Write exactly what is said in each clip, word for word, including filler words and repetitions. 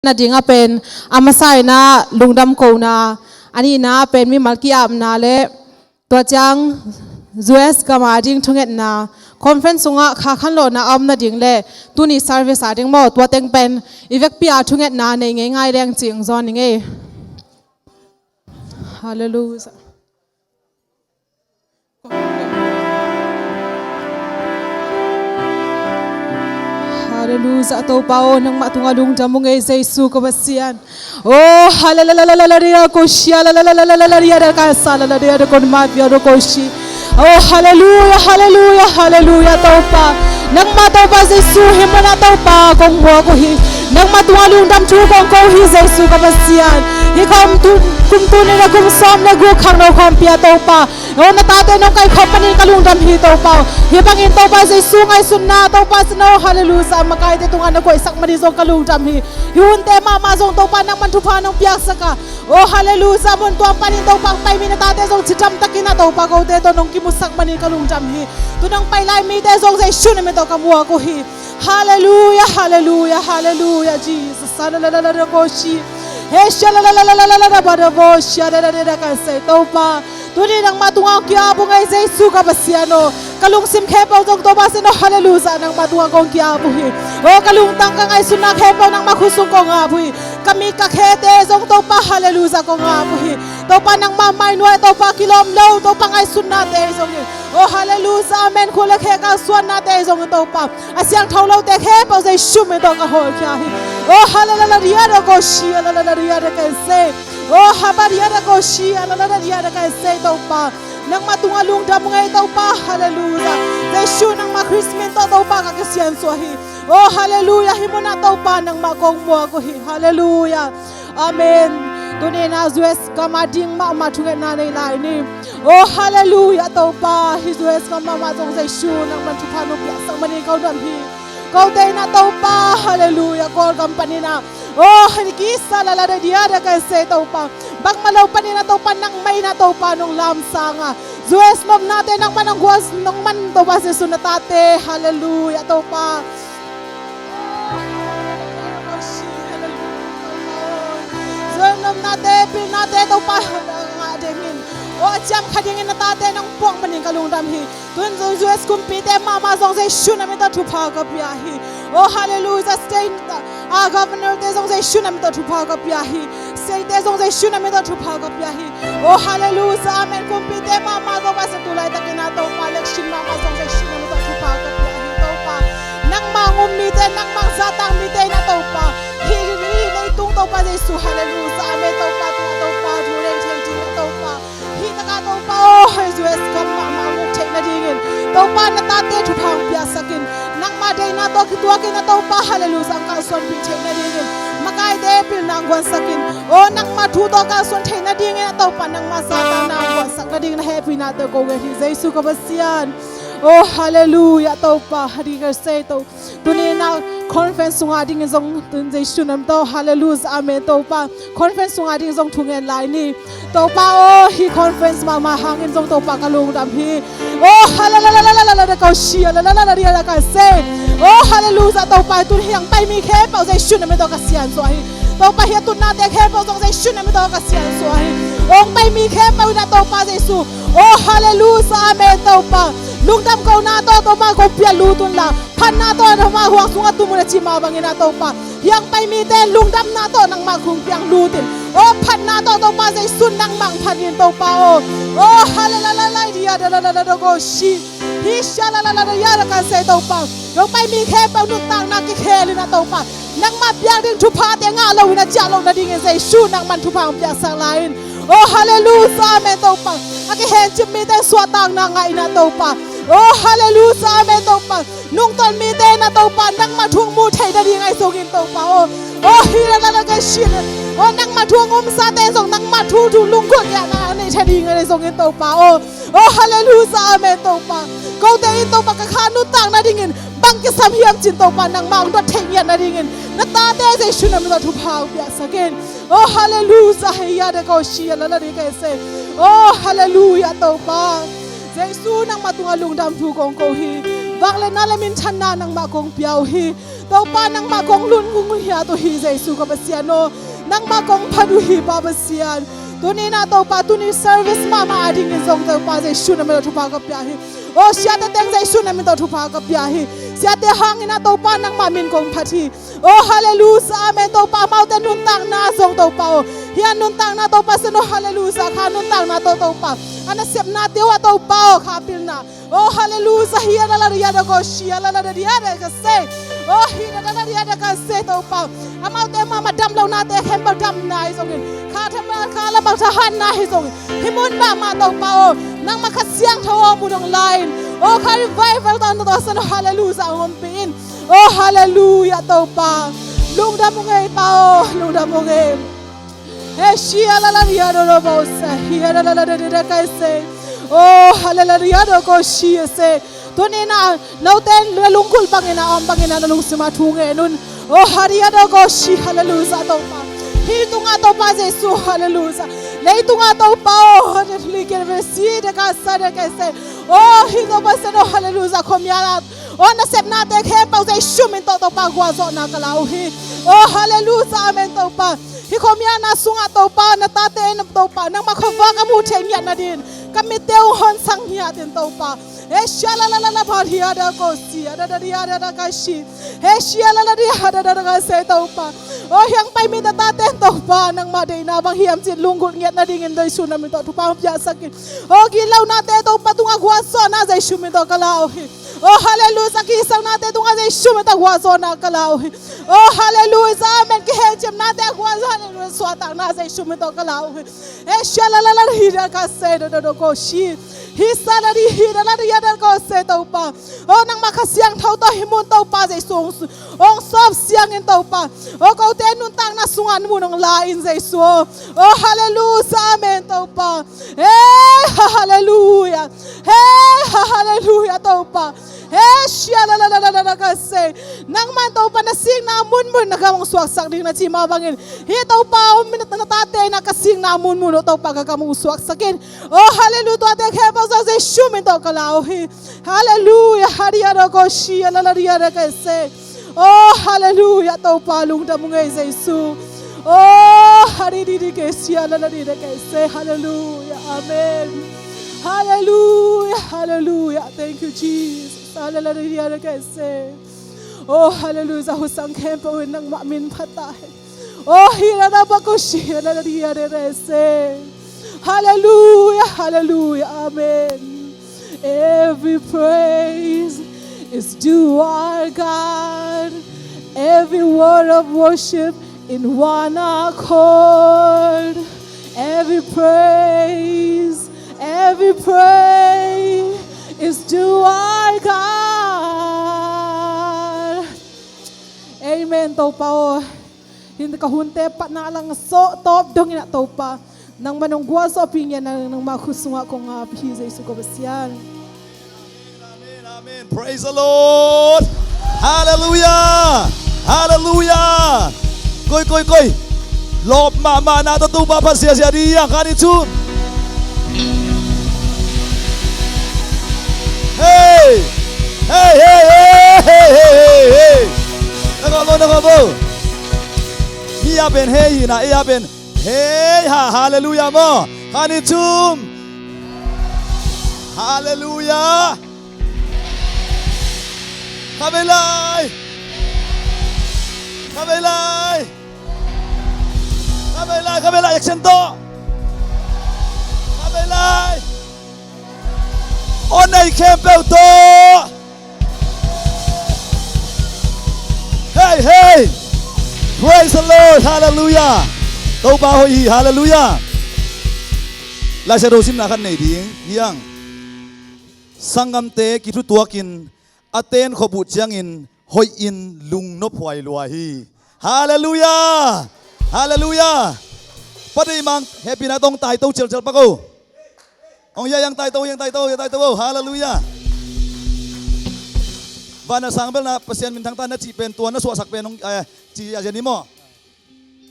Nading a pen a masa in ah lungdam kohna, a nihna a pen mimal ki-apna le tua ciang U S gam a ding thungetna, conference sungah kha khanlawhna a om nading le tuni service a ding maw, tua teng pen i vekpi a thungetna nei ngeingai leng cih zawn i ngei. Halleluiah. Halleluiah, Topa aw, nangmah tungah lungdam uh ngei Jesu ka Pasian. Oh, halleluiah, koshia, halleluiah, da kasa, halleluiah, da konma, pia, da koshi. Oh, halleluiah, halleluiah, halleluiah, Topa. Nangmah Topa Jesu, hih munah Topa kong muak uh hi. Nangmah tungah lungdam thu kong ko hi Jesu ka Pasian. Hih kum tu, kum tu ni na kum sawm le guk khangno khawmpi ah Topa, oh, na tate nong kaikhawm manin ka lungdam hi Topa. Hih bangin Topa Jesu ngaihsutna Topa sino, halleluiah, makaite tungah na koihsak manin zong ka lungdam hi. Hih hunte mahmah zong Topa nangman thupha nong piaksak a, oh, halleluiah, mun tuam panin Topa hong pai mi na tate zong cidam takin ah Topa kote tawh nong kimusak manin ka lungdam hi. Tu nong pai lai mite zong Jesu na min tawh ka muak uh hi. Halleluiah, halleluiah, halleluiah, Jesus. Halleluiah, koshi. Hesha, halleluiah, halleluiah, halleluiah, halleluiah, halleluiah, kan sei Topa. Tuni nangmah tungah kong ki-ap uh ngei Jesu ka Pasian aw. Ka lungsim khempeuh zong Topa sino, halleluiah, nangmah tungah kong ki-ap uh hi. Oh, ka lungtang ka ngaihsutna khempeuh nangmah khut sung kong ap uh hi. Ka mit ka khete zong Topa, halleluiah, kong ap uh hi. Topa nangmah mai nuai Topa kilawm lo Topa ngaihsutnate zong hi. Oh, halleluiah, amen. Khut le khe kalsuannate zong hi Topa. A siangtho lote khempeuh Jesu min tawh ka hawlkhia hi. Oh, halleluiah, da koshi, halleluiah, da kan sei. Oh, halleluiah, da koshi, halleluiah, da kan sei Topa. Nangmah tungah lungdam ngei Topa, halleluiah. Jesu nangmah Khrist min tawh Topa ka kisiansuah hi. Oh, halleluiah, hih munah Topa nangmah kong muak uh hi, halleluiah. Amen. Tuni na U S gam a ding mahmah thungetna nei lai ni. Oh, halleluiah, Topa. Hih U S gam mahmah zong Jesu nangman thupha nong piaksak manin ka lungdam hi. Kote in ah Topa, halleluiah, Kawlgam panin ah, oh, hih kisa, halleluiah, da kan sei Topa. Bangmah lo panin ah Topa nangmah in ah Topa nong lamsang a, U S nopnate nangmah nong guan, nangman Topa Jesu na tate, halleluiah, Topa. Zon nopnate, pilnate Topa ngah dingin, oh, a ciam kha dingin na tate nong puak manin ka lungdam hi. Tun U S kumpite mahmah zong Jesu na min tawh thupha ka pia hi. Oh, halleluiah, state, ah, governor te zong Jesu na min tawh thupha ka pia hi. State te zong Jesu na min tawh thupha ka pia hi. Oh, halleluiah, amen. Kumpite mahmah zong Pasian tu laitakin ah Topa, election mahmah zong Jesu na min tawh thupha ka pia hi Topa. Nangmah hong um mite, nangmah hong zahtak mite in ah Topa, hih, hih leitung Topa Jesu, halleluiah, amen. Topa tungah Topa thu nei thei ding ah Topa, hih takah Topa aw, hih U S gam mahmah hong uk theih nadingin Topa na tate thupha hong piaksak in, nangmah deihna tawh kituakin ah Topa, halleluiah, hong kalsuanpih theih nadingin makaite pilna hong guansak in, aw, nangmah thu tawh kalsuan theih nadingin ah Topa nangmah zahtakna hong guansak nadingin na hehpihna tawh ko ngen hi Jesu ka Pasian. Oh, halleluiah, Topa, hadi ka sei Topa. Tuni na conference sungah dingin zong tun Jesu na min tawh, halleluiah, amen, Topa. Conference sungah dingin zong thu ngen lai ni. Topa aw, hih conference mahmah hangin zong Topa ka lungdam hi. Oh, halleluiah, da koshi, halleluiah, da kan sei. Oh, halleluiah, Topa, tun hiang pai mi khempeuh Jesu na min tawh ka siansuah hi. Topa, hih a tutnate khempeuh zong Jesu na min tawh ka siansuah hi. Hong pai mi khempeuh in ah Topa Jesu, oh, halleluiah, amen, Topa. Lungdam kohna tawh Topa kong pia lut un la, phatna tawh nangmah huang sungah tum un a ci mah bangin ah Topa, hiang pai mite lungdamna tawh nangmah kong piang lut in, oh, phatna tawh Topa Jesu nangmah hong phat in Topa aw. Oh, halleluiah, da, da, da, da, da, go, shi. Hi, sha, la, la, la, da, ya, da, kan sei Topa. Hong pai mi khempeuh nuntakna kikhel in ah Topa, nangmah piak ding thuphate ngah lo in ah ciah loh nadingin Jesu nangman thupha hong piaksak lai in. Oh, halleluiah, amen, Topa. A kihencip mite suahtakna ngah in ah Topa. Oh, halleluiah, amen, Topa. Nungton mite in ah Topa, nangmah thu hong mu theih nading ahi zongin Topa aw. Oh, hi, la, la, la, ka shin. Oh, nangmah thu hong umsate in zong nangmah thu thu lunggulh ngiahna a neih theih ding ahi zongin Topa aw. Oh, halleluiah, amen, Topa. Kote in Topa ka kha nuntak nadingin bang kisam hiam cin Topa nangmah hong dot theih ngiat nadingin na tate Jesu na min tawh thupha hong piaksak in. Oh, halleluiah, hei ya de ko shi ya la la de ke se. Oh, halleluiah, Topa. Jesu nangmah tungah lungdam thu kong ko hi. Vangliatna le minthanna nangmah kong pia uh hi. Topa, nangmah kong lunggulh ngiat uh hi, Jesu ka Pasian aw. Nangmah kong phat uh hi, Pa Pasian. Tuni-in ah Topa, tuni service mahmah adingin zong Topa Jesu na min tawh thupha ka pia hi. Aw, siate teng Jesu na min tawh thupha ka pia hi. Siate hangin ah Topa, nangmah min kong phat hi. Aw, halleluia, amen, Topa. Amaute nuntakna zong Topa aw, hih a nuntakna Topa Pasian aw, halleluia, kha nuntakna tawh Topa, a nasepnate uh ah Topa aw, kha pilna. Aw, halleluia, hi a la la dia da ko shi a la la dia da ka se. Aw, hi a la la dia da ka se Topa. Amaute mahmah damlohnate khempeuh damna hi zongin, kha thama kha lamak thahatna hi zongin, hih mun mahmah Topa aw, nangmah Kha Siangtho aw mun hong la in. Aw, kha revival tawh na tawh san aw, halleluia, hong ompih in. Aw, halleluia Topa. Lungdam ung ei Pa aw, lungdam ung ei. He shi a la la dia do do bo se, hi a la la dia da ka se. Aw, halleluia do ko shi a se. Tuni-in ah note na lunggulh bangin ah, a om bangin ah na lungsim ah thu ngen un. Aw, ha dia do ko shi, halleluia Topa. Hih tungah Topa Jesu, halleluia. Leitungah Topa aw, ha dia thuli ke ve si da ka sa da ka se. Aw, hih Topa Pasian aw, halleluia, khuamial ah aw, nasepnate khempeuh Jesu min tawh Topa gualzawhna ka la uh hi. Aw, halleluia, amen Topa. Hih khuamialna sungah Topa, na tate in Topa, nangmah khuavak a muh theih ngiat nadingin ka mitte uh hong honsak ngiat in Topa. He shi a la la la la ba dia da ko shi a da da dia da da ka shi. He shi a la la dia da da da ka se Topa. Aw, hih hong pai mi na tate in Topa, nangmah deihna bang hiam cih lunggulh ngiat nadingin Jesu na min tawh thupha hong piaksak in. Aw, gitlohnate Topa tungah gualzawhna Jesu min tawh ka la uh hi. Aw, halleluia, kihsaknate tungah Jesu min tawh gualzawhna ka la uh hi. Aw, halleluia, amen, kihemciamnate ah gualzawhna, suahtakna Jesu min tawh ka la uh hi. He shi a la la la hi da ka se do do do ko shi. Hi sa la di hi da la di ya da ko se Topa. Aw, nangmah Kha Siangtho tawh hih mun Topa Jesu hong su-, hong sawp siangin Topa. Aw, kote nuntakna sungah na mun hong la in Jesu aw. Aw, halleluia, amen Topa. He, ha, halleluia. He, ha, halleluia Topa. He shi a la la la la la ka se. Nangman Topa na sikna munmun na gam hong suaksak ding na cih mah bangin, hih Topa aw, na tate in ah ka sikna munmun uh Topa ka gam hong suaksak in. Aw, halleluia, tuate khempeuh zong Jesu min tawh ka la uh hi. Halleluia, ha dia do ko shi a la la dia da ka se. Aw, halleluia Topa, lungdam ung ei Jesu. Aw, ha di di di ke shi a la la di da ka se. Halleluia, amen. Halleluia, halleluia. Thank you, Jesus. A la la dia da ka se. Aw, halleluia, husang khempeuh in nangmah min phat ta hen. Aw, hi la la ba ko shi a la la dia da ka se. Halleluia, halleluia, amen. Every praise is due our God. Every word of worship in one accord. Every praise, every praise is due our God. Amen, Topa aw. Hih ka hunte patna a lang sawh tawp dongin ah Topa, nangman hong gualzawhpih ngiat nading nangmah khut sungah kong ap hi Jesu ko Pasian. Amen, amen. Praise the Lord. Halleluia. Halleluia. Koi, koi, koi. Lawp mahmahna tawh Topa phat siasia ding hi hang, kha ni chu. Hey. Hey, hey, hey, hey, hey, hey, hey. Na gawh bo, na gawh bo. Mi a pen hey hi na, ei a pen hey ha, halleluia maw. Kha ni chu. Halleluia. Kha vei lai. Kha vei lai. Kha vei lai, kha vei lai, action tawh. Kha vei lai. Aw, nei khempeuh tawh. Hey, hey. Praise the Lord. Halleluia. Topa hoih hi. Halleluia. Laisiangtho simna khat nei ding hi hang. Sanggamte kithutuakin a ten khop uh ciangin hoihin lungnop huai lua hi. Halleluia! Halleluia! Pa Deih Mang, hehpihna tawh hong taito cialcial pak o. Hong hia, hong taito, hong taito, hong taito o. Halleluia! Van a sang belna, Pasian minthang ta na cih pen, tua na suahsak pen hong, eh, ci a zen hi maw?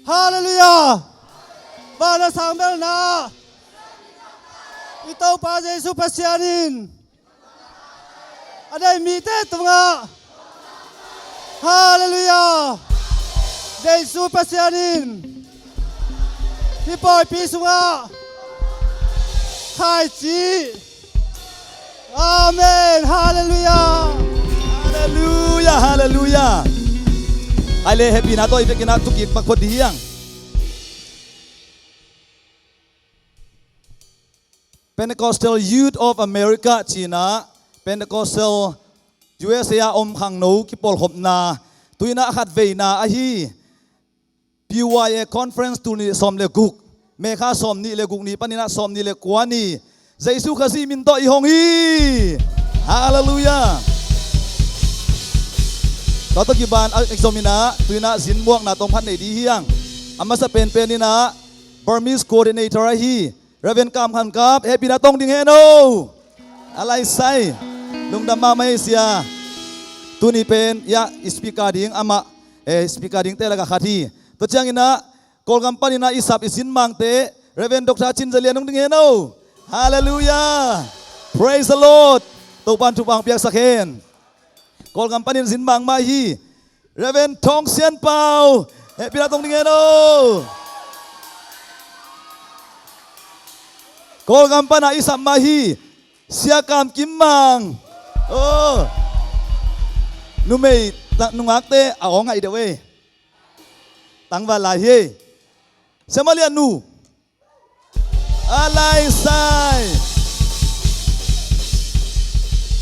Halleluia! Van a sang belna, i Topa Jesu Pasian in A deih mite tungah. Halleluiah. Jesu Pasian in hih pawipi sungah khaici. Amen. Halleluiah. Halleluiah. Halleluiah. Ai le, hehpihna tawh i vekin ah thukik pak phot dih hiang. Pentecostal Youth of America ci-in ah Pentecostal U S A a om khangno kipawlkhopna, tu-in ah a khatveina ahi P Y A Conference tul nih sawm le guk, May kha sawm nih le guk ni panin ah sawm nih le kua ni, Jesu Khazih min tawh i hong hi. Halleluiah. Tua tawh kiban a, exam in ah tu-in ah zin muakna tawm khat nei dih hiang. A masa penpen in ah Burmese coordinator ahi Reverend Kam Khan Kap, hehpihna tawh hong ding hen aw. A laisai. Lungdam mahmah hi sia. Tuni pen, ya, i speaker ding amah, eh, speaker dingte lakah khat hi. Tua ciangin ah, Kawlgam panin ah i sap i zinmangte, Reverend Doctor Cin Za Lian hong ding hen aw. Halleluiah. Praise the Lord. Topa'n thupha hong piaksak hen. Kawlgam panin zinmang mah hi Reverend Thawng Sian Pau. Hehpihna tawh hong ding hen aw. Kawlgam pan a i sap mah hi Sia Kam Kim Mang. Oh. Numei, ta-, nungakte a aw ngaih deuh ei. Tangval lai hi ei. Sia Mah Lian Nu. A laisai.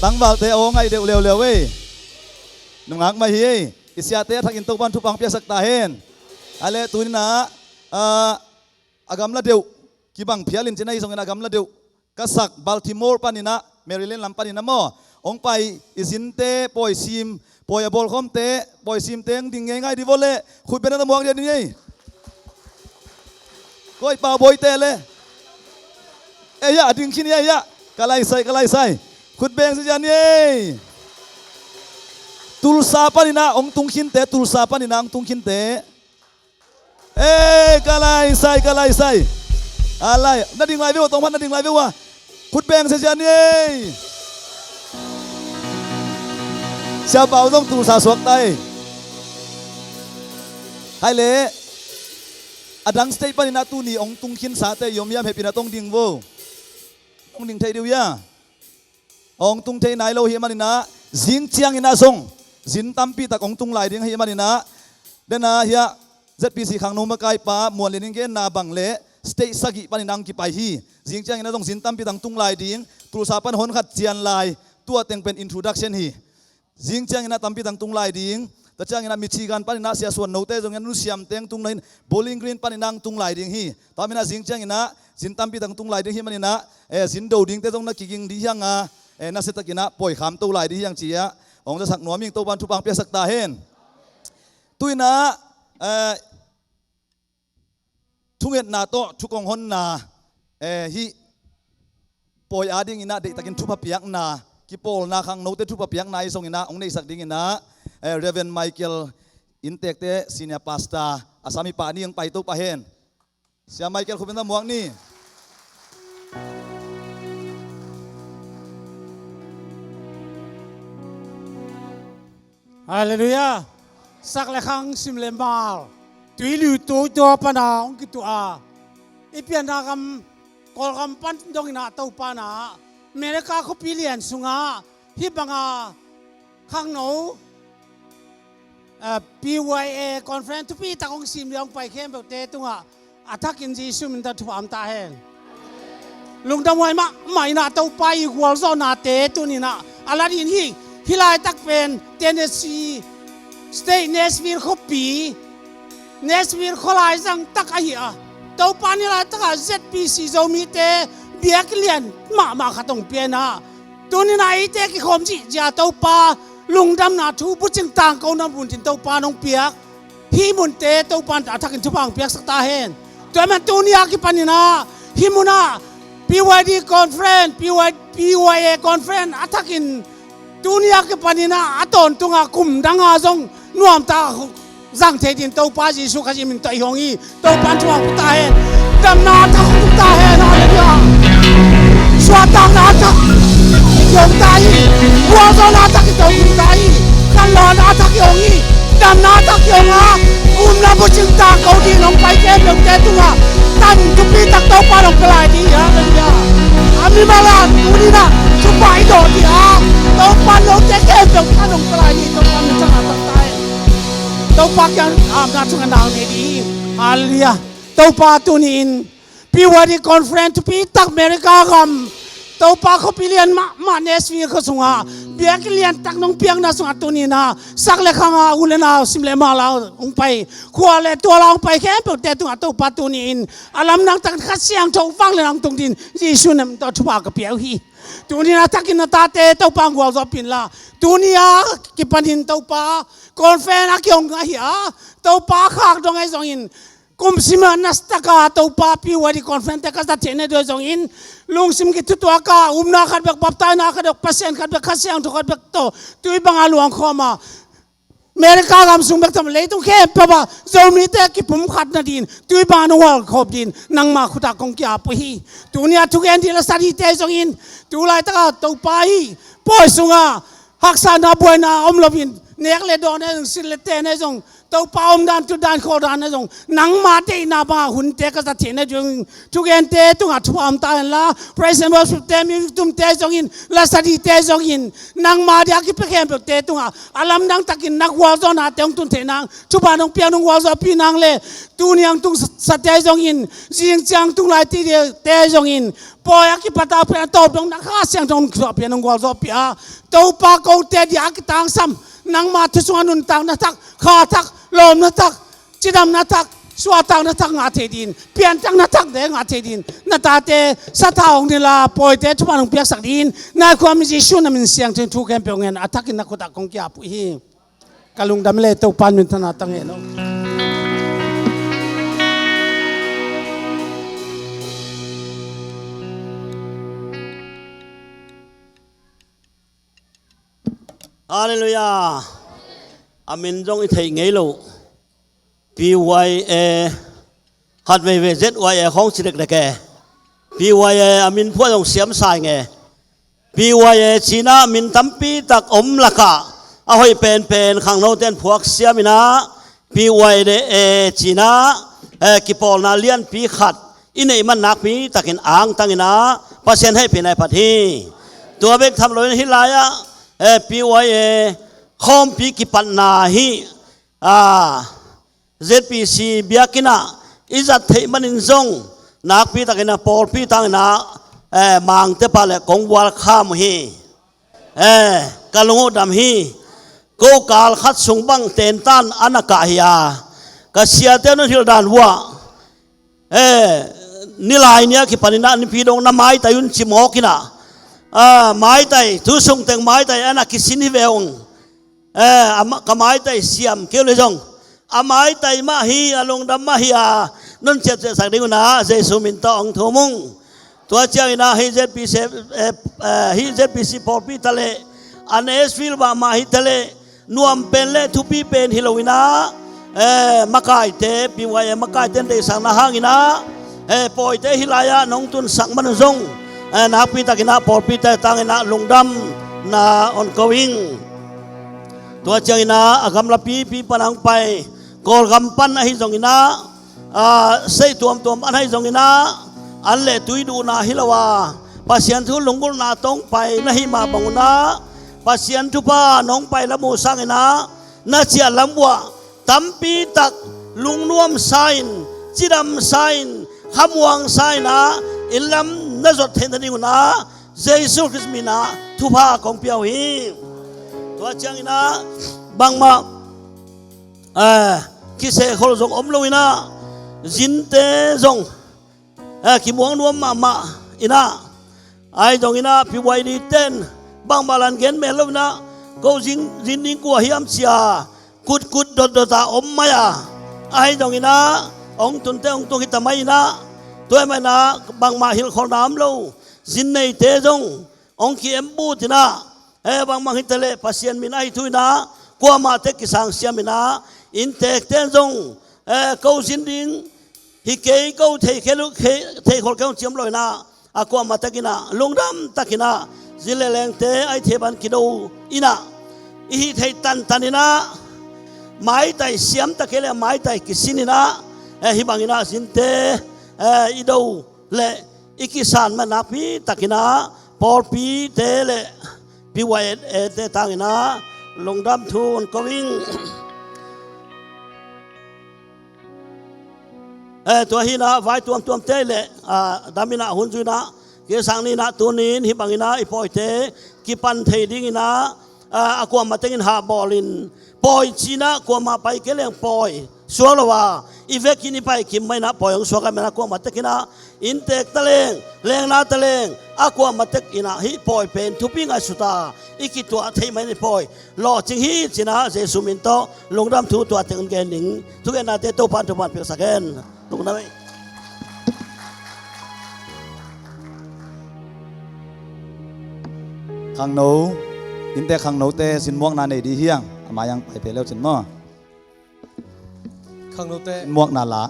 Tangvalte aw ngaih deuh leuleu ei. Nungak mah hi ei. I siate a thakin Topa'n thupha hong piaksak ta hen. A le, tuni-in ah, ah, a gamla deuh kibang phial in cin ahi zongin a gamla deuh ka sak Baltimore panin ah, Maryland lam panin ah maw, hong pai i zinte, pawi sim, pawi a bawlkhawmte, pawi simte hong ding ngeingai dih vua leh, khut beng na muak dih ding ei. Koi pau bawite le. Ei ah, a ding khin ei ah. Ka laisai, ka laisai. Khut beng ziazia ni ei. Tulsa panin ah hong tung khinte, Tulsa panin ah hong tung khinte. Ei, ka laisai, ka laisai. A lai, na ding lai ve uh, tawmkhat na ding lai ve uh a. Khut beng ziazia ni ei. Sia Pau zong Tulsa suak ta ei. Hai le, a dang state panin ah tuni hong tung khinsate i om hiam, hehpihna tawh hong ding vo. Hong ding thei dih uh hia. Hong tung thei nai lo ahih manin ah, zing ciangin ah zong zin tampi tak hong tung lai ding ahih manin ah, den ah hiah Z P C khangno makaipa Muan Lian in genna bang leh state sagih panin ah hong kipai hi. Zing ciangin ah zong zin tampi tak hong tung lai ding, Tulsa pan hon khat cian lai, tua teng pen introduction hi. Zing ciangin ah tampi tak hong tung lai ding. Tua ciangin ah Michigan panin ah Sia Suan Note zong in nusiamte hong tung lai in, Bowling Green panin ah hong tung lai ding hi. Tua manin ah zing ciangin ah zin tampi tak hong tung lai ding ahih manin ah, eh, zin do dingte zong na kiging dih hiang a, eh, nasia takin ah pawi kham to lai dih hiang ci-a hong zasak nuam ing. Topa'n thupha hong piaksak ta hen. Tu-in ah, eh, thungetna tawh thu kong honna, eh, hih pawi adingin ah deihtakin thupha piakna, kipawlna, khangnote thupha piakna ahi zongin ah hong neihsak dingin ah, eh, Reverend Michael Inntekte, Senior Pastor, a sam i pah ni, hong paito pah hen. Sia Michael, khut beng na muak ni. Halleluiah. Sak le khang, sim le mal, tuiliu tu tua pan a hong kituah a, i pianna gam, Kawlgam pan dongin ah Topa'n ah America khuapi lian sungah hih banga khangno, eh, P Y A conference thupi tak hong sim le hong pai khempeuhte tungah a thakin Jesu min tawh thupha om ta hen. Lungdam huai mahmah in ah Topa i gualzawhnate tuni-in ah a la ding hi. Hih laitak pen Tennessee State, Nashville khuapi, Nashville khualai zang tak ahi a, Topa'n hih laitakah Z P C Zomite biakinn lian mahmah khat hong pia in ah, tuni-in ah eite kikhawm ziahziah Topa lungdamna thu, bucing tangkona mun tin Topa'n hong piak. Hih munte Topa'n a thakin thupha hong piaksak ta hen. Tua ahih manin tuni a kipanin ah hih munah P Y D conference, P Y, P Y A conference a thakin tuni a kipanin ah a tawntungah kum danga zong nuamtak zang thei dingin Topa Jesu Khazih min tawh i hong hi. Topa'n thupha hong pia ta hen. Damna a thak hong pia ta hen. Halleluiah. Suahtakna a thak. Hong ta hi. Gualzawhna thak i tong hong ta hi. Khanlawhna thak i hong hi. Damna thak i hong a, umna bucing tangko ding hong pai khempeuhte tungah tan thupi tak Topa hong pia lai ding hi. Halleluiah. A mimal a tuni-in ah thupha i dawh ding a, Topa note khempeuh tan hong pia lai ding hi. Topa min thang a tang ta hi. Topa kiang amna thunga nang ne ding hi. Halleluiah. Topa tuni-in P Y D conference thupi tak America gam, Topa khuapi lian mahmah Nashville khua sungah biakinn lian tak nong piakna sungah tuni-in ah sak le khang a, u le nau, sim le mal a hong pai, khua le tual a hong pai khempeuhte tungah Topa tuni-in a lamdang takin Kha Siangtho vang le nang tung dingin Jesuh min tawh thupha ka pia uh hi. Tuni-in a thakin na tate Topa hong gualzawhpih inla, tuni a kipanin Topa conference a kihong ahi a, Topa khak dong ahi zongin, kum sim a nasataka Topa P Y D conference te ka zat theihna ding ahi zongin, lungsim kithutuak a, umna khat bek, baptisena khat bek, Pasian khat bek, Kha Siangtho khat bek tawh tui banga luangkhawm a, America gam sung bek tham lo, leitung khempeuh ah Zomite kipumkhat nadingin, tui banga nong hualkhawm dingin nangma khut ah kong ki-ap uh hi. Tuni a thugen ding lasa dingte zongin, tu laitaka Topa i pawi sunga haksatna buaina om loin, nek le dawn ahi zong, sit le ten ahi zong, Topa omdan, tutdan, khawldan ahi zong, nangma deihna banga hunte ka zat theihna ding, thugente tungah thupha om ta henla, praise and worship te, music tumte zongin, lasa dingte zongin, nangma dia kipia khempeuhte tungah a lamdang takin na gualzawhnate hong tun theih nang, thupha nong piak, nong gualzawhpih nang le, tuni a hong tung sate zongin, zing ciang tung lai tite zongin, pawi a kipat a pia, a tawp dong na Kha Siangtho hong kisuahpih, hong gualzawhpih a, Topa kote dia a kitangsam, nangma thu sungah nuntakna thak, kha thak, lawmna thak, cidamna thak, suahtakna thak ngah thei dingin, pianthakna thakte ngah thei dingin, na tate sathau hong ding la, pawite thupha hong piaksak dingin, na i khuami Jesuh na min siangtho in thu khempeuh ngen a thakin na khut ah kong ki-ap uh hi. Ka lungdam hi le, Topa min thang a tang hen aw. Halleluiah. A min zong i theih ngei lo. P Y A, khat veivei Z Y A khawng ci dekdek e. P Y A a min phuah zong siam sa ing e. P Y A ci-in ah min tampi tak om lakah a hoih penpen khangnote in phuak siam in ah, P Y A ci-in ah, eh, kipawlna lianpi khat i neih man nakpi takin angtang in ah Pasian hehpihna i phat hi. Tua bek tham loin hih lai-ah, eh, P Y A khawmpi kipatna hi, ah, Z P C biakinn ah i zat theih manin zong nakpi takin ah pawlpi tangin ah, eh, Mangte pa le kong welcome uh hi. Eh, ka lung uh dam hi. Ko kal khat sung bang tentan a na kah hi a, ka siate nong hilh dan uh ah, eh, nilai ni a kipanin ah nipi dong na maitai un ci mawk in ah, ah, maitai, tu sung teng maitai a na kisin hi ve ung. Eh, a ma-, ka maitai siam kei uh le zong, a maitai mah hi, a lungdam mah hi a, nong ciapciapsak ding un ah Jesuh min tawh hong thum ung. Tua ciangin ah hih Z P C, eh, eh, hih Z P C pawlpi ta leh, a Nashville mahmah hi ta leh, nuam pen le thupi pen hi loin ah, eh, makaite, P Y A makaite in deihsakna hangin ah, eh, pawite hih lai-ah nong tunsak man un zong, eh, nakpi takin ah pawlpite tangin ah lungdamna hong ko ing. Tua ciangin ah a gamla pipi pan hong pai, Kawlgam pan ahi zongin ah, ah, sei tuamtuam an ahi zongin ah, an le tui duhna hi lo a, Pasian thu lunggulhna tawh hong pai na hih mah bangun ah, Pasian thupha nong pai lam uh sangin ah, na ciah lam uh ah tampi tak lungnuam sa-in, cidam sa-in, khamuang sa-in ah, inn lam na zuat theih nadingun ah Jesuh Khrist min ah thupha kong pia uh hi. Tua ciangin ah bangmah, eh, kisekhol zong om loin ah, zinte zong, eh, kimuang nuam mahmah in ah, ahi zongin ah P Y D ten bangmah lan gen mel loin ah, ko zin, zin ding kua hiam ci-a kutkut dotdot a om mai a, ahi zongin ah hong tunte hong tung hi ta mai in ah, tua ahih manin ah bangmah hilhkholhna om lo, zin neite zong hong ki-embut in ah, eh, bangmah hi ta leh Pasian min ahi thu in ah kuamah tek kisang siam in ah, inntekte in zong, eh, ko zin ding hi kei, ko thei kei lo, thei, theikhol kei hong ci om loin ah, a kuamah takin ah lungdam takin ah zin le lengte a i thei bang kido in ah, i hih theih tantan in ah, maitai siam ta kei leh maitai kisin in ah, eh, hih bangin ah zinte, eh, i do leh i kisan mah nakpi takin ah pawlpite leh P Y N A te tangin ah lungdam thu hong ko ing. Eh, tua hi in ah vai tuamtuamte leh, ah, dam in ah hun zui in ah, kei sang ni in ah tuni in hih bangin ah i pawite kipan thei dingin ah, ah, a kuamah tengin hahbawl in, pawi ci in ah kuamah pai kei leng pawi suak lo a, i vekin i pai kim mah in ah pawi hong suak a, mah in ah kuamah tekin ah inntek ta leng, lengna ta leng, a kuamah tekin ah hih pawi pen thupi ngaihsut a, i kituah theih mah in i pawi lawhcing hi ci in ah Jesu min tawh lungdam thu tua teng gen ning. Thugenna te Topa'n thupha piaksak hen. Lungdam ei. Khangno, inntek khangnote sinmuakna nei ding hi hang, a mai hang pai peh le uh cin maw. Khangnote sinmuakna la.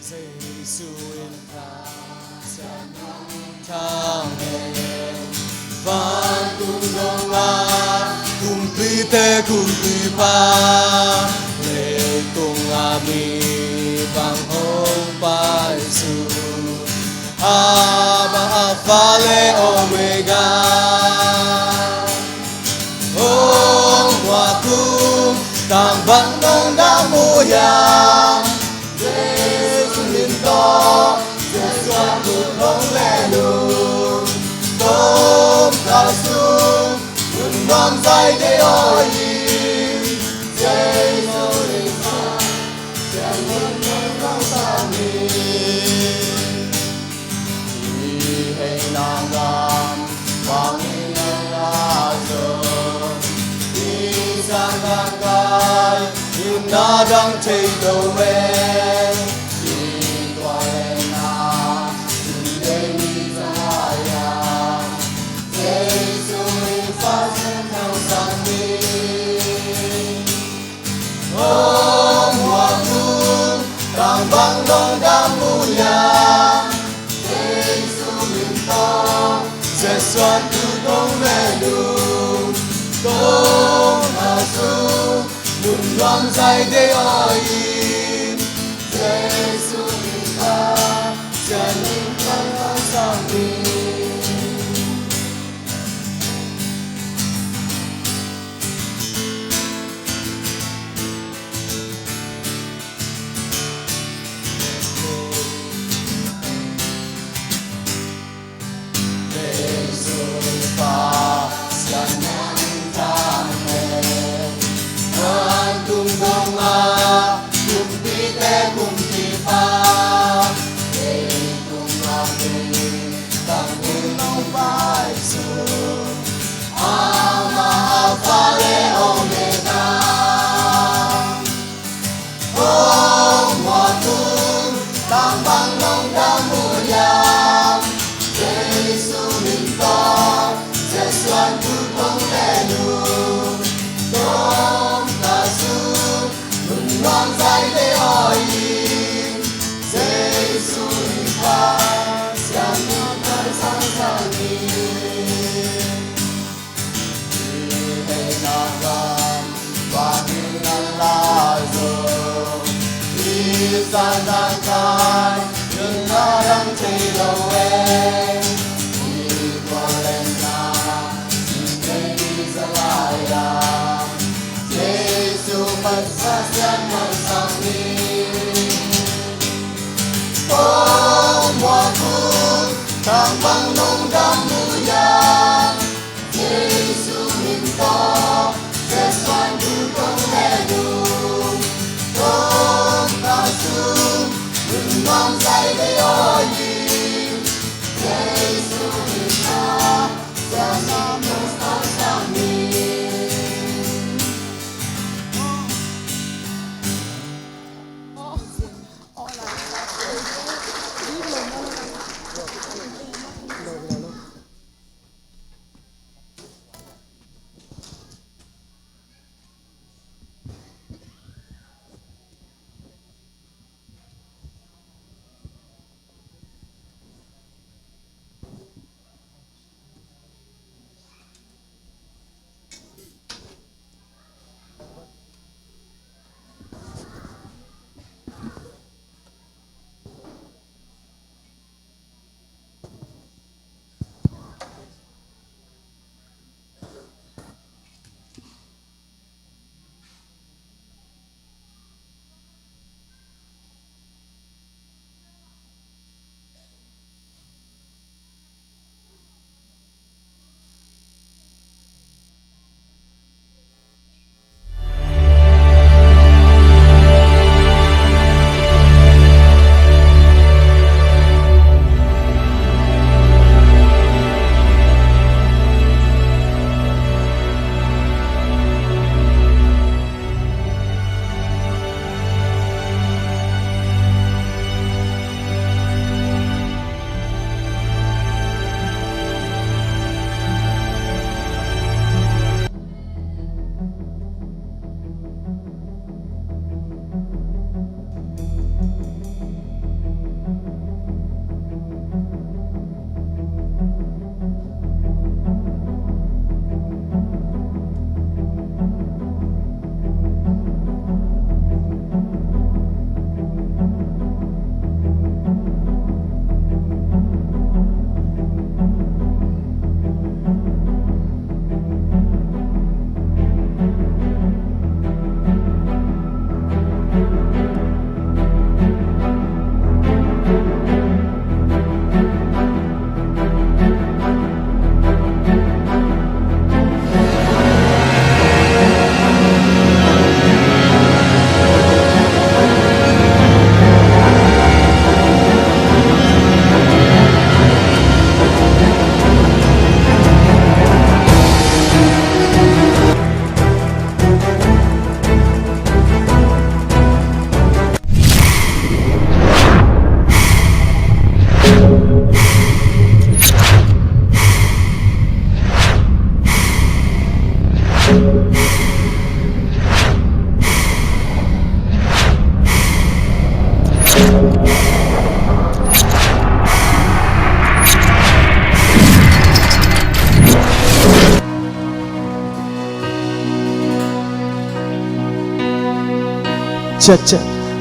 Jesu in Pasian hong thang e, vantung dongah kumpi'te kumpipa, leitungah mi bang hong paisuh. Abba, Alpha le Omega, hong muak ung, tangval nong dam uh hiam? Jesu min tawh, Jesu a kut hong len ung, tomkal sung, nun nuam zai deih aw hi. Jesu in Pasian hong thang e. I hihna gam bangin a la zo, i sang dang kai, i na dang thei lo e. I tua le na, i deih ni za ya, Jesu in Pasian thangsak ni. Hong muak ung, tangval nong dam uh hiam? Jesu min tawh, Jesu a kut hong len ung, tomkal sung, nun nuam zai deih aw hi. Jesu min tawh, Pasian in thangsak ni.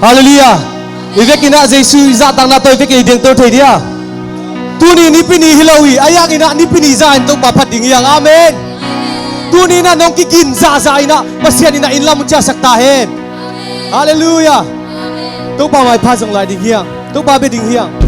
Halleluiah. I vekin ah Jesu i zahtakna tawh i vekin i dengto thei dia. Tuni Nipi ni hi lo hi, a, i ang in ah Nipi ni za in Topa phat ding hi hang. Amen. Tuni in ah nong kigin zahzah in ah Pasian in ah inn lam hong ciahsak ta hen. Halleluiah. Topa maipha zong lai ding hi hang. Topa bia ding hi hang. Halleluiah.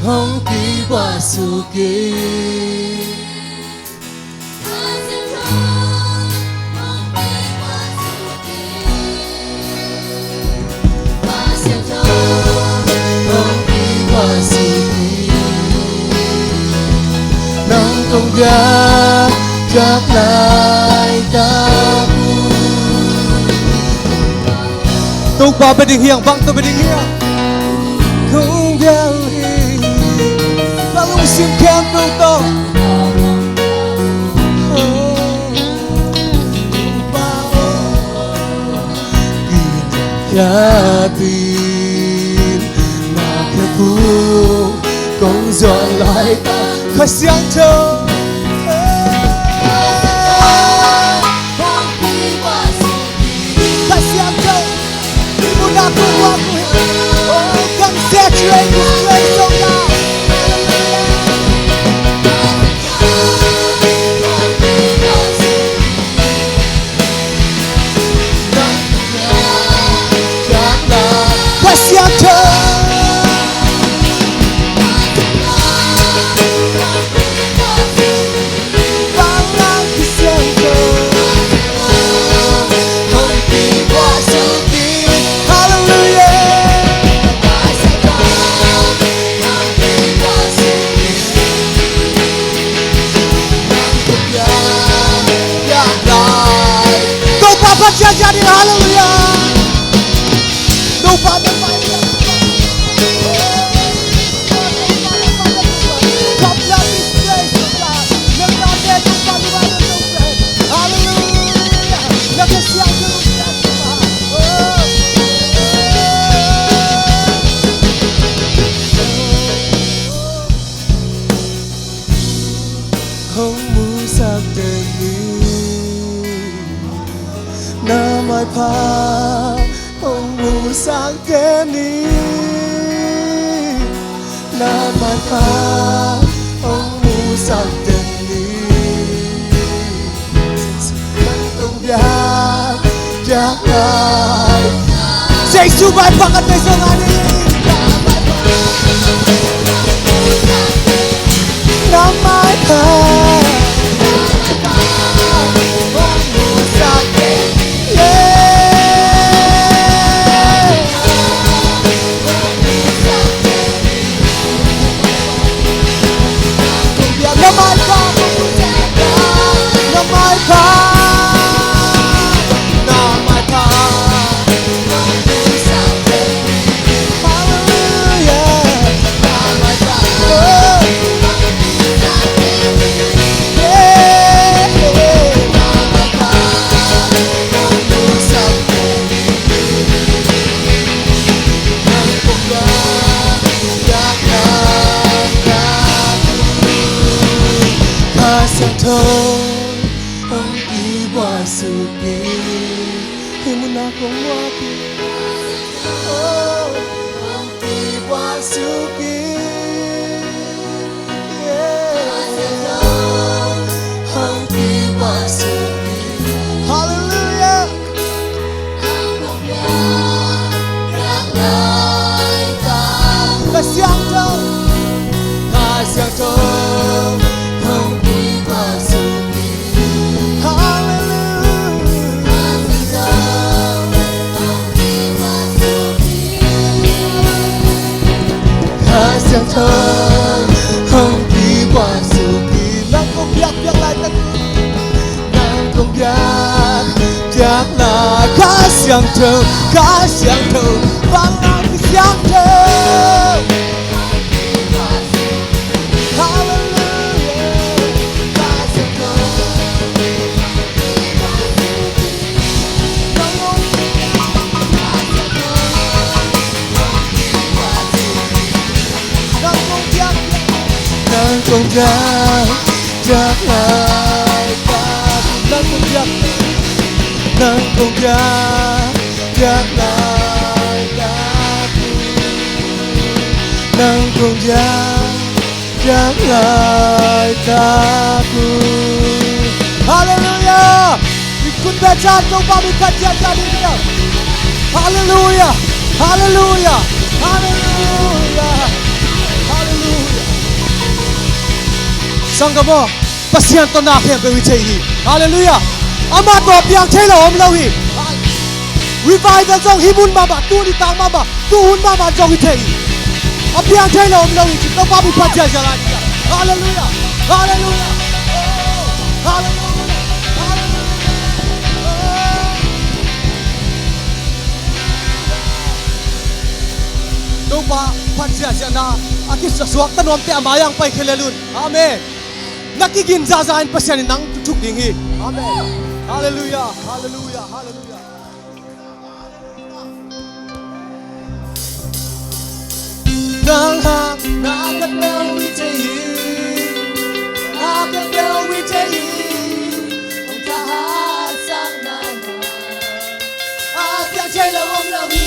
Hong kipasuk in. Piang, piang lai ta. Topa bia ding hiang, bang tawh bia ding hiang. Kong bia hi. Ka lungsim khempeuh tawh. Kong zuan lai ta. Kha Siangtho. Kha Siangtho. Hih mun ah kong muak uh hi. Oh, come saturate this place, oh God. Kha Siangtho. Hallelujah. Topa phat ciatciat in, hallelujah. Topa phat ciatciat. Hallelujah. Hong musak den ni, na maipha. Hong musak den ni, na maipha. Hong musak den ni. Nang kong biak, biak lai. Jesu maipha kan nei sawm lai ni. Na maipha. Yeah. Na maipha, na maipha, na maipha. Hallelujah. Na maipha. Oh. Yeah. Kha Siangtho, hong kipua suk in. Hih mun ah kong muak hi. Oh, hong kipua suk in. Yeah. Hong kipua suk in. Hallelujah. Kha Siangtho, Kha Siangtho, hong kipua suk in. Hallelujah. Kha Siangtho, hong kipua suk in. Nang kong biak, biak lai ta. Nang kong biak, biak lai. Kha Siangtho, Kha Siangtho, bang lai Kha Siangtho. Hallelujah. Kha Siangtho. Nang kong biak, biak lai ta. Nang kong biak, nang kong biak, biak lai ta. Nang kong biak, biak lai ta. Hallelujah. I khut beng ciat Topa min phat ciatciat ni. Hallelujah. Hallelujah. Hallelujah. Hallelujah. Sanggam aw, Pasian tawh na khempeuh i thei hi. Hallelujah. Amah tawh a piang thei lo om lo hi. Revival zong hih mun mahmah, tuni tak mahmah, tu hun mahmah zong hi thei hi. A piang thei lo om lo hi. Topa min phat ciatciat lai. Hallelujah. Hallelujah. Halleluiah. Halleluiah. Topa phat ziahziahna a kisuakta nuamte a mai-ah hong paikhia lel un. Amen. Na kigin zahzah in Pasian in nang thuk ding hi. Amen. Halleluiah. Halleluiah. Halleluiah. Nang hang na khat peuh hi thei hi. Na khat peuh hi thei hi. Hong thahatsak nai mah. A piang thei lo om lo hi.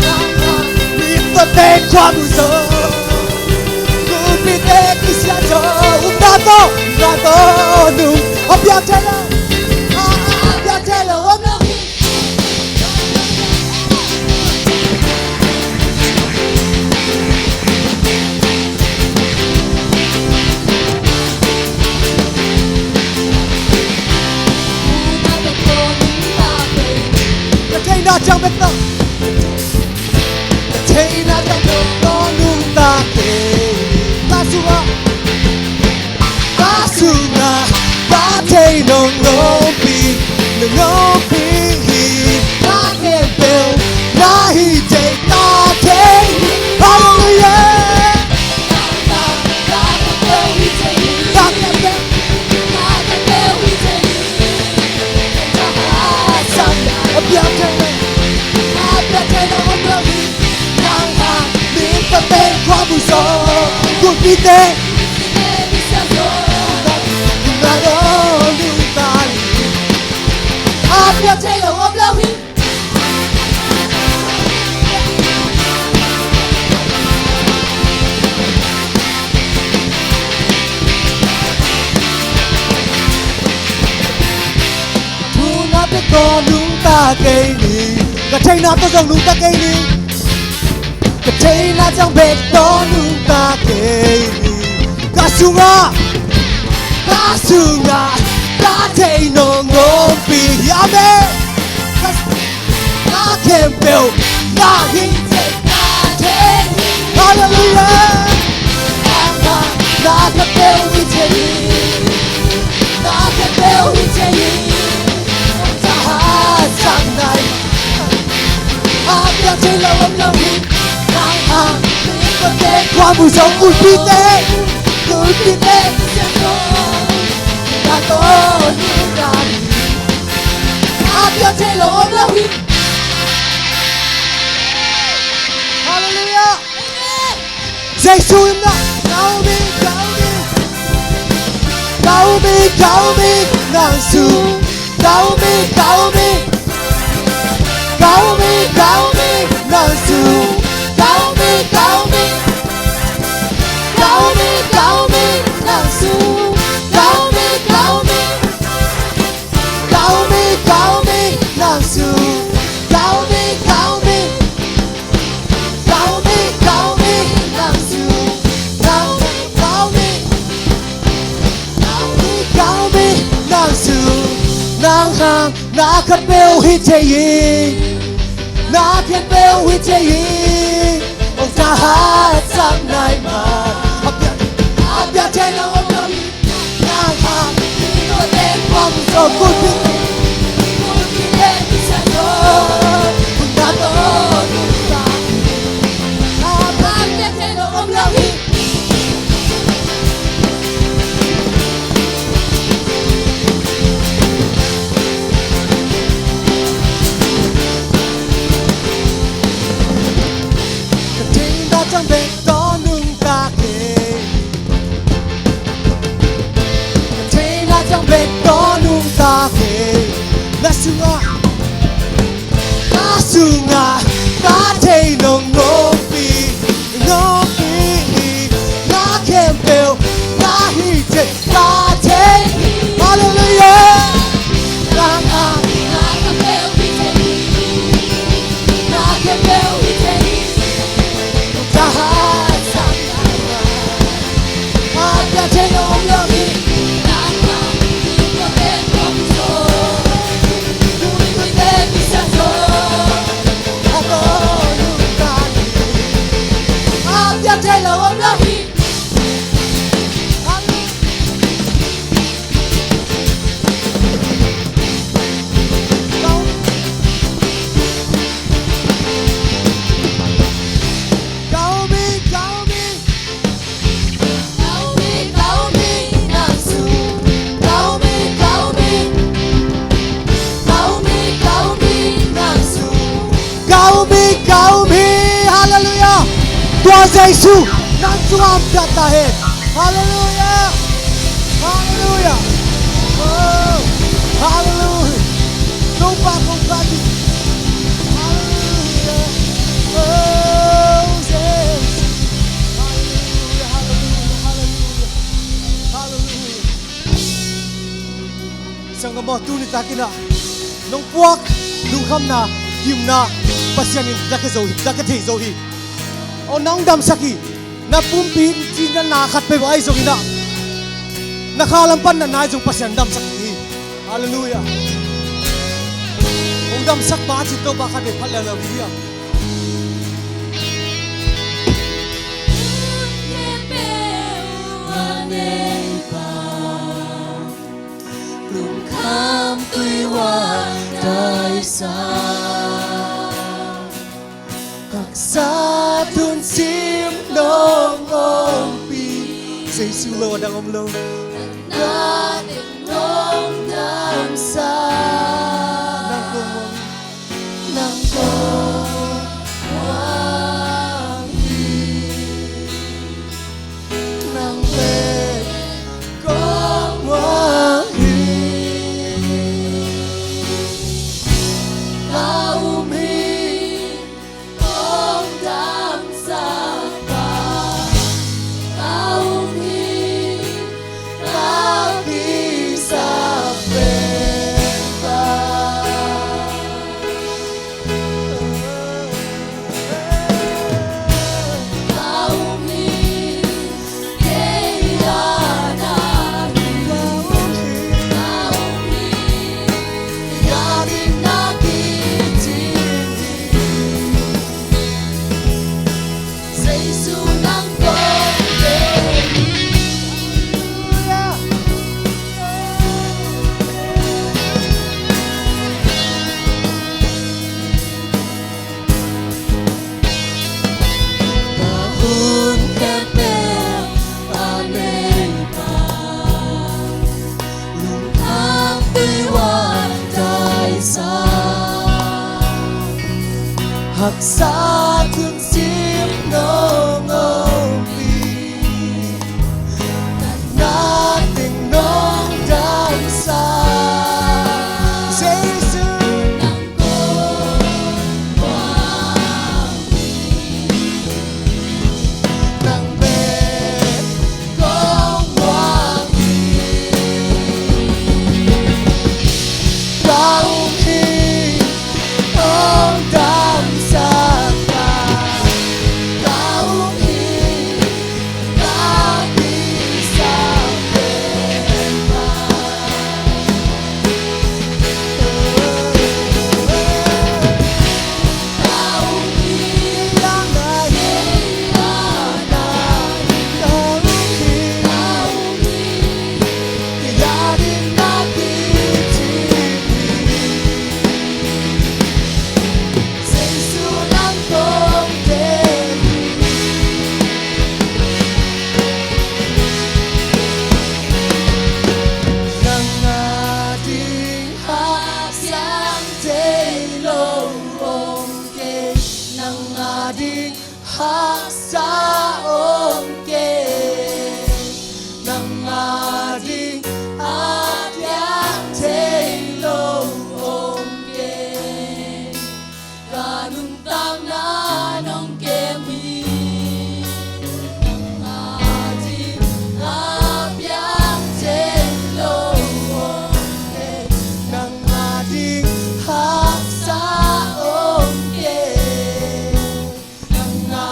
Nang hang mi tuate khuamu zo. Kumpite kisia zo. Upna tawh, upna tawh nung. A piang thei lo. A, a, a piang thei lo om lo hi. Ka theihna ciang bek tawh. Ka theihna ciang bek tawh nungta kei. Ka sungah. Ka sungah ka thei nong ompih, nong ompih hi. Na khempeuh na hi thei, ka thei hi. Halleluiah. Na khempeuh. A piang thei lo. A piang thei lo om lo hi. Nang hang mi tuate khuamu zo. Kumpite. Nang hang nungta hi. A piang thei lo om lo hi. Ka theihna tawh zong nungta kei ni. Ka theihna tawh zong nungta kei ni. Ka theihna ciang bek tawh nungta kei ni. Ka sungah, ka sungah ka thei nong ompih hi. Amen. Ka, na khempeuh na hi thei, ka thei hi. Halleluiah. Na, na, na khempeuh hi thei hi. Na khempeuh hi thei hi. Hong thahatsak nai. A piang thei lo om lo hi. Nang hang mi tuate khuamu zo. Kumpite. Kumpite. Ka tawh nungta hi. A piang thei lo om lo hi. Halleluiah. Jesu in na. Ka ompih, ka ompih. Ka ompih, ka ompih, nang sung. Ka ompih, ka ompih. Ka ompih, ka ompih, nang sung. Ka ompih, ka ompih. Ka ompih, ka ompih, nang sung. Ka ompih, ka ompih. Ka ompih, ka ompih, nang sung. Ka ompih, ka ompih. Ka ompih, ka ompih, nang sung. Ka ompih, ka ompih. Ka ompih, ka ompih, nang sung. Nang hang na khat peuh hi thei hi. Na khat peuh hi thei hi. Hong thahatsak nai mah. A piang, a piang thei lo om lo hi. Nang hang mi tuate khuamu zo. Kumpite. Kumpite kisia zo. Upna tawh nungta. A piang thei lo om lo hi. Ka theihna ciang bek tawh nungta kei. Ka theihna ciang bek tawh nungta kei. Na sungah, na sungah ka thei nong ompih, nong ompih hi. Na khempeuh na hi thei, ka thei hi. Halleluiah. Nang hang na khempeuh hi thei hi. Na khempeuh hi thei hi. Ka ha Jesu, nang tungah om ta hen. Halleluiah. Halleluiah. Oh, halleluiah. Topa kong phat hi. Halleluiah. Oh, Jesu. Halleluiah, halleluiah, halleluiah. Halleluiah. Sanggam aw, tuni takin ah nong puak lungkhamna, gimna Pasian in dak a zo hi, dak a thei zo hi. Aw, nang damsak hi. Na pumpi in cina na khat peuh ahi zongin ah, na kha lam pan na nai zong Pasian damsak hi. Halleluiah. Hong damsak pa a cin Topa khat vei phat leuleu hi hiam? Lungkham tui huan taisa, haksa tun sim nong ompih. Jesu lo a dang om lo. Na teng nong damsak. Nang kong muang hi. Nang kong muang hi. Nang pen kong muang hi. Ka um hi, kong damsak pa. Ka um hi, ka kisap pen pa. Na hun khempeuh a nei pa, lungkham tui huan taisa, haksa tun sim nong ompih. Na teng nong damsak. Jesu, nang kong muang hi. Nang pen kong muang hi. Ka um hi, kong damsak pa. Ka um hi, ka kisap pen pa. Ka um hi, ka um hi, ka um hi. Nang ading haksat thei lo om kei, nang ading haksa om kei, nang ading a piang thei lo om kei. Ka nuntakna nong kem hi, nang ading a piang thei lo om kei, nang ading haksa om kei. Nang a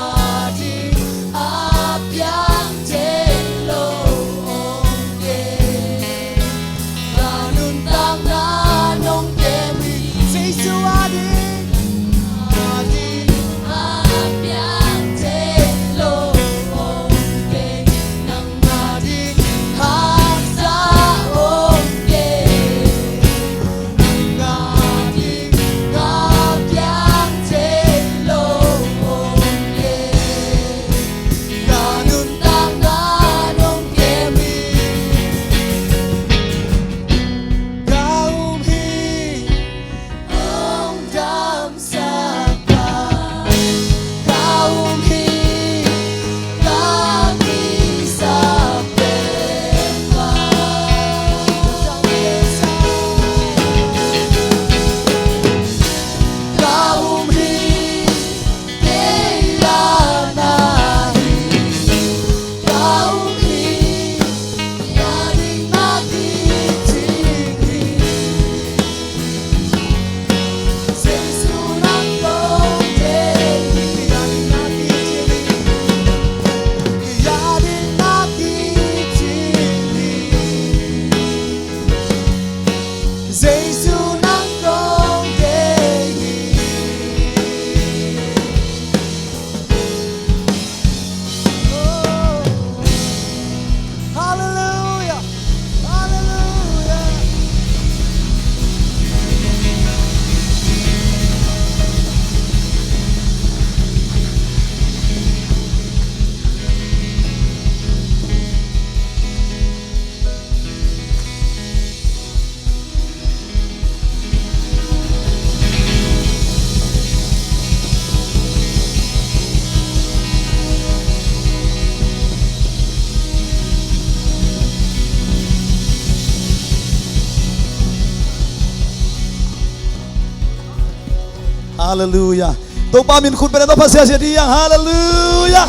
Halleluiah. Topa min khut beng a tawh phat siasia dih hang. Halleluiah.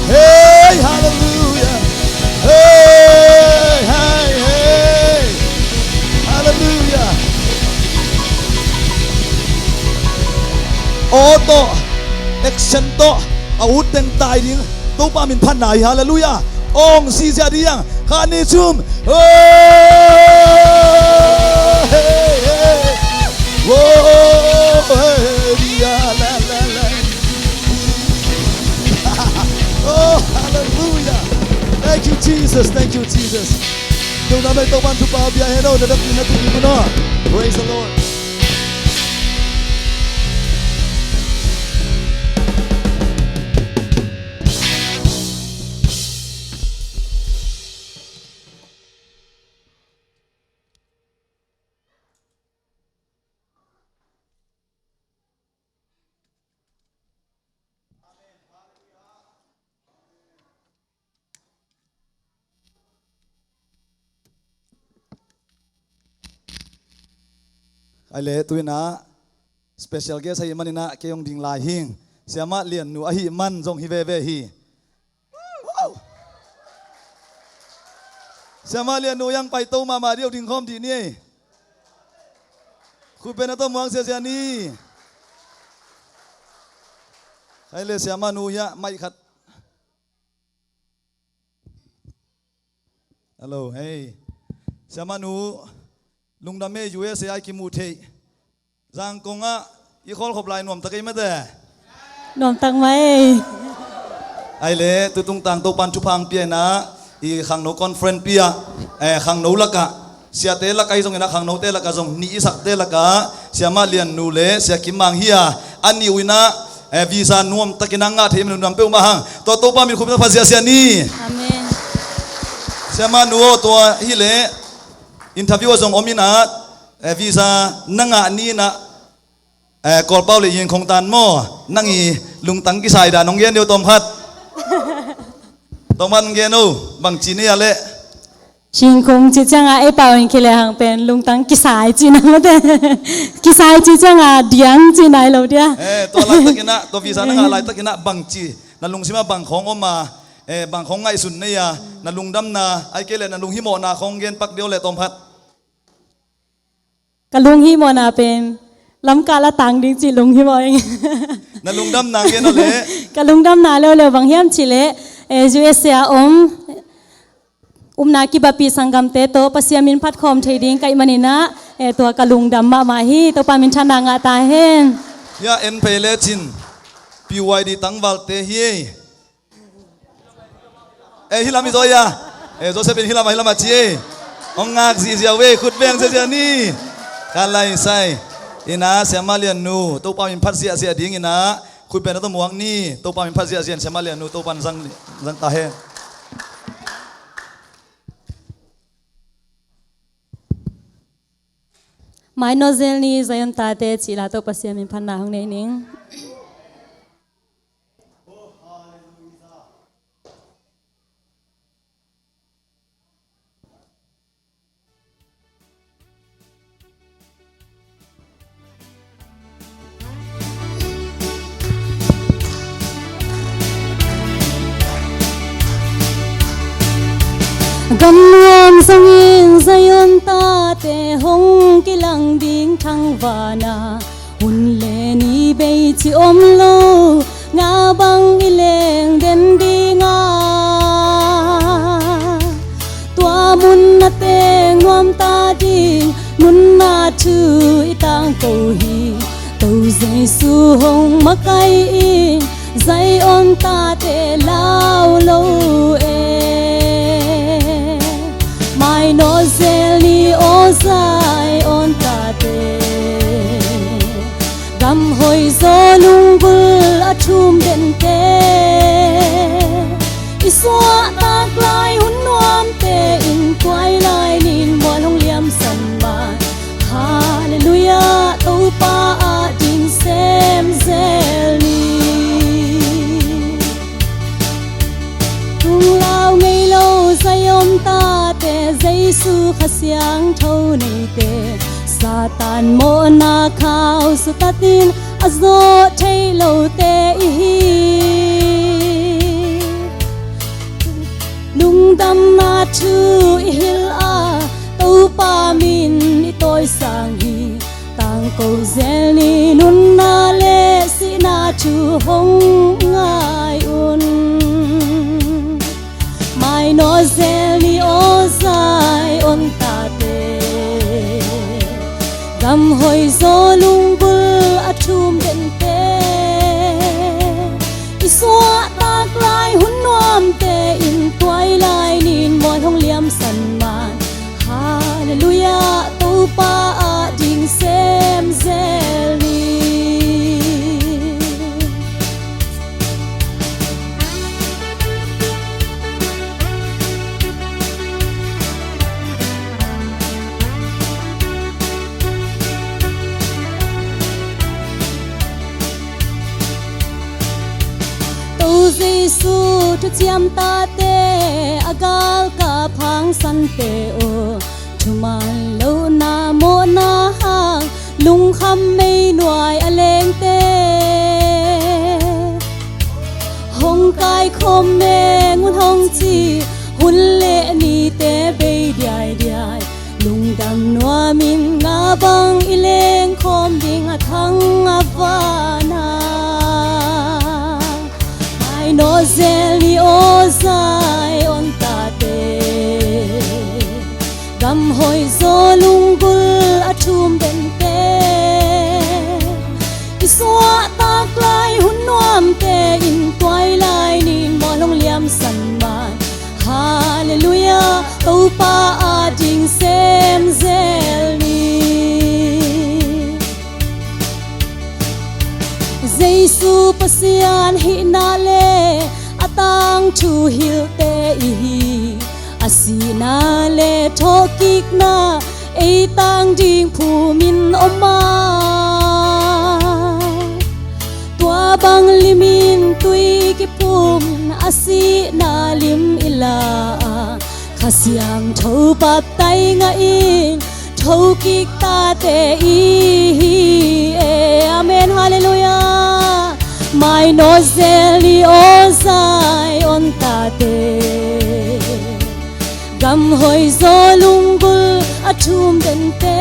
Hei, halleluiah. Hei, hei, hei. Halleluiah. Aw tawh, action tawh a ut teng tai ding. Topa min phatna hi. Halleluiah. Ong si ziah dih hang. Khat, nih, thum. Oh, hey, hey. Whoa, hey, yeah, la, la, la. Oh, hallelujah. Thank you, Jesus. Thank you, Jesus. Tung na mai Topan thupha pia hen aw, na dap na tu ni kuno. Praise the Lord. Ai le, tu-in ah special guest ahih manin ah kei hong ding lai hing. Siamah Liannu ahih man zong hi veve hi. Siamah Liannu, hong paito mahmah dih, ding khawm dih ni. Khut beng a tawh muang siasia ni. Ai le, Siamah Nu, hiah mic khat. Hello, hey. Siamah Nu, lungdam e, U S A ah i kimuh theih. Zangkong ah i khawl khop lai nuam ta kei mate. Nuam tak mai. Ai le, tu tungtang Topan thupha hong pia in ah, i khangno conference pi ah, eh, khangno lakah, siate lakah hi zongin ah, khangnote lakah zong nih i sakte lakah Siamah Liannu le Sia Kim Mang hi a, a nih uh in ah, eh, visa nuam takin ah ngah thei, nuam peuhmah hang. Tua Topa min khut beng a phat siasia ni. Amen. Siamah Nu aw, tua hi leh interview ah zong om in ah, eh, visa na ngah ni in ah, eh, Kawlpau le Yingkhong tan maw, nang i lungtang kisai dan hong gen dih aw, tawm khat. Tawm khat hong gen aw, bangci nei a leh. Yingkhong cih ciangin ei pau in kilehang pen lungtang kisai cihna mate. Kisai cih ciangin diang cihna hi lo dia. Eh, tua laitakin ah, tua visa na ngah laitakin ah bangci, na lungsim ah bang khawng om a, eh, bang khawng ngaihsun nei a, na lungdamna, ai kei leh na lunghimawhna khawng gen pak dih aw le, tawm khat. Ka lunghimawhna pen lamkal a tang ding cih lunghimawh ing. Na lungdamna gen aw le. Ka lungdamna leuleu bang hiam cih leh, eh, U S A ah om, upna kibapih sanggamte tawh Pasian min phat khawm thei ding ka hih manin ah, eh, tua ka lungdam mahmah hi. Topa min thang ngah ta hen. Hiah en phei lecin P Y D tangvalte hi. Eh, hih lam i zaw ia. Eh, Joseph in hih lam ah, hih lam ah ci ei. Hong ngak ziahziah ve, khut beng ziahziah ni. Ka lai sai. In ah, Siamah Liannu, Topa min phat ziahziah ding in ah, khut beng a tawh muak ni. Topa min phat ziahziah in, Siamah Liannu, Topa in zang, zang ta hen. Mai nawt zel ni, Zion tate cih la tawh Pasian min phatna hong nei ning. Gamnuam zangin Zion tate hong kilang ding thangvahna, hun le ni bei ci om lo, nga bang i leng den ding a, tua mun a teng nuam ta ding, nunna thu i tangko hi. Topa Jesu hong makai in, Zion tate lau lo e. Mai nawt zel ni aw Zion tate, gam hoih zaw lunggulh a thum dente, i suahtak lai hun nuamte in, tuai lai nin mual hong liamsan ma. Halleluiah, Topa ading sem zel ni. Tung lau ngei lo Zion tate, Jesu Kha Siangtho neite, Satan mawhna khau sutatin, a zawh theih lote i hi. Lungdamna thu i hilh a, Topa min i tawisang hi. Tangko zel ni, nunna le sihna thu hong ngai un. Mainawh zel ni aw Zion tate, gam hoih zaw lunggulh a thum dente, i suahtak lai hun nuamte in tuailai nin mawi hong liamsan man. Halleluiah, Topa ading sem zel ni. To Jesu thuciam tate, a galkap hangsan te aw, thuman lohna mawhna hang lungkham mei nuai a lengte, hong kaikhawm meng un hong ci, hun le nite bei diaidiai, lungdam nuamin nga bang i lengkhawm ding a thang a vana. Mainawh zel ni aw Zion tate, gam hoih zaw lunggulh a thum dente, i suahtak lai hun nuamte in tuailai nin mawi hong liamsan man. Halleluiah, Topa ading sem zel ni. Jesu Pasian hihna le a tangthu hilhte i hi. A sihna le thawhkikna ei tang ding phumin om a, tua bang limin tui kipumin a sihna lim i la a, Kha Siangtho baptai ngahin thokik tate i hi e. Amen, halleluiah. Mainawh zel ni aw Zion tate, gam hoih zaw lunggulh a thum dente,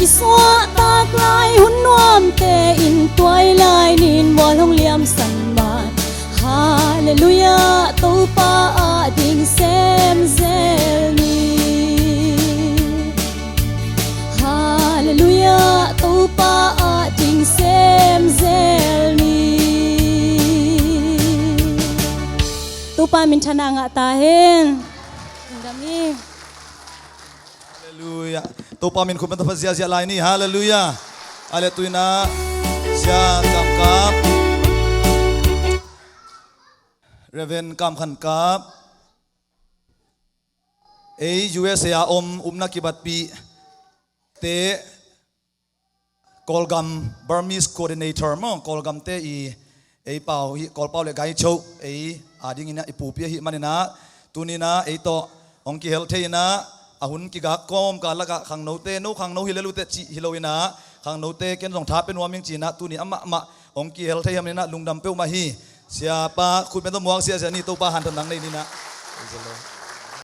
i suahtak lai hun nuamte in tuailai nin mawi hong liamsan man. Halleluiah, Topa ading sem zel ni. Halleluiah, Topa ading sem zel ni. Topa minthanna ngah ta hen. Lungdam hi. Halleluiah. Topa min khut beng tawh phat ziahziah lai ni. Halleluiah. A le tuinah Sia Kam Kap, Reverend Kam Khan Kap, ei U S A a om upna kibatpihte, Kawlgam Burmese Coordinator maw, Kawlgamte i ei pau hi, Kawlpau le Gaicho ei adingin ah i pupi ahih maninah tuninah ei tawh hong kihel thei inah a hun kigak kawmkal lakah khangnote, no khangno hi lel uh teh cih hi loinah khangnote ken zong tha pe nuam ing ci-inah tuni amah mah hong kihel thei hi maninah lungdam peuhmah hi. Siapa khut beng tawh muak ziahziah ni, Topa hanthawn nang nei ninah.